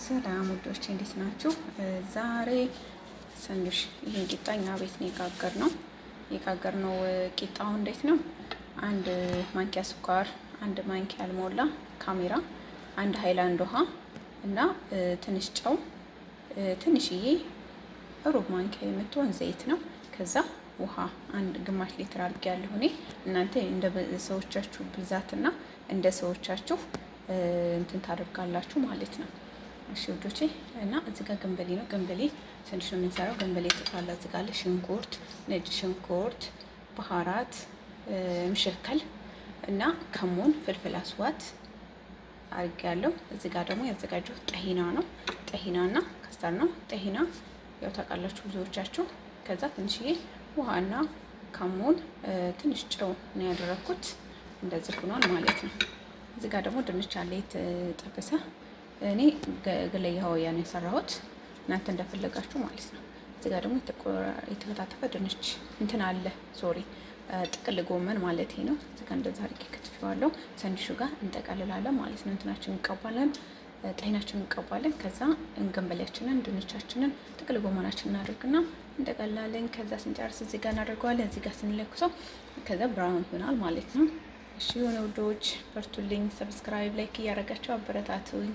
ሰላም ውዶች እንዴት ናችሁ? ዛሬ ሰንዱሽ ይሄን ቂጣ እኛ ቤት ነው የጋገርነው። የጋገርነው ቂጣው እንዴት ነው? አንድ ማንኪያ ስኳር፣ አንድ ማንኪያ አልሞላ ካሜራ፣ አንድ ሃይላንድ ውሃ እና ትንሽ ጨው፣ ትንሽዬ ሩብ ማንኪያ የምትሆን ዘይት ነው። ከዛ ውሃ አንድ ግማሽ ሊትር አድርጌያለሁ እኔ። እናንተ እንደ ሰዎቻችሁ ብዛትና እንደ ሰዎቻችሁ እንትን ታደርጋላችሁ ማለት ነው። እሺ ውዶቼ፣ እና እዚህ ጋር ገንበሌ ነው። ገንበሌ ትንሽ ነው የምንሰራው። ገንበሌ ተጣላ እዚህ ጋር አለ። ሽንኩርት፣ ነጭ ሽንኩርት፣ بهارات مشكل እና ከሙን፣ فلفل أسود አድርጌያለሁ። እዚህ ጋር ደግሞ ያዘጋጀሁት طحينة ነው። طحينة እና custard ነው። طحينة ያው ታውቃላችሁ ብዙዎቻችሁ። ከዛ ትንሽዬ ውሃና ከሙን ትንሽ ጨው ነው ያደረኩት። እንደዚህ ሆኗል ማለት ነው። እዚህ ጋር ደግሞ ድንች አለ የተጠበሰ። እኔ قلي هواية ነው የሰራሁት፣ እናንተ እንደፈለጋችሁ ማለት ነው። እዚህ ጋር ደግሞ የተከታተፈ ድንች እንትን አለ፣ sorry፣ ጥቅል ጎመን ማለት ነው። እዚህ ጋር እንደዛ አድርጌ ከትፌዋለሁ። ሰንዲሹ ጋር እንጠቀልላለን ማለት ነው። እንትናችን እንቀባለን፣ طحينة ችንን እንቀባለን። ከዛ እንገንበሌያችንን፣ ድንቻችንን፣ ጥቅል ጎመናችንን እናደርግና እንጠቀልላለን። ከዛ ስንጨርስ እዚህ ጋር እናደርገዋለን። እዚህ ጋር ስንለኩሰው ከዛ brown ይሆናል ማለት ነው። እሺ የሆነ ውዶች በርቱልኝ። Subscribe፣ like እያደረጋችሁ አበረታቱኝ።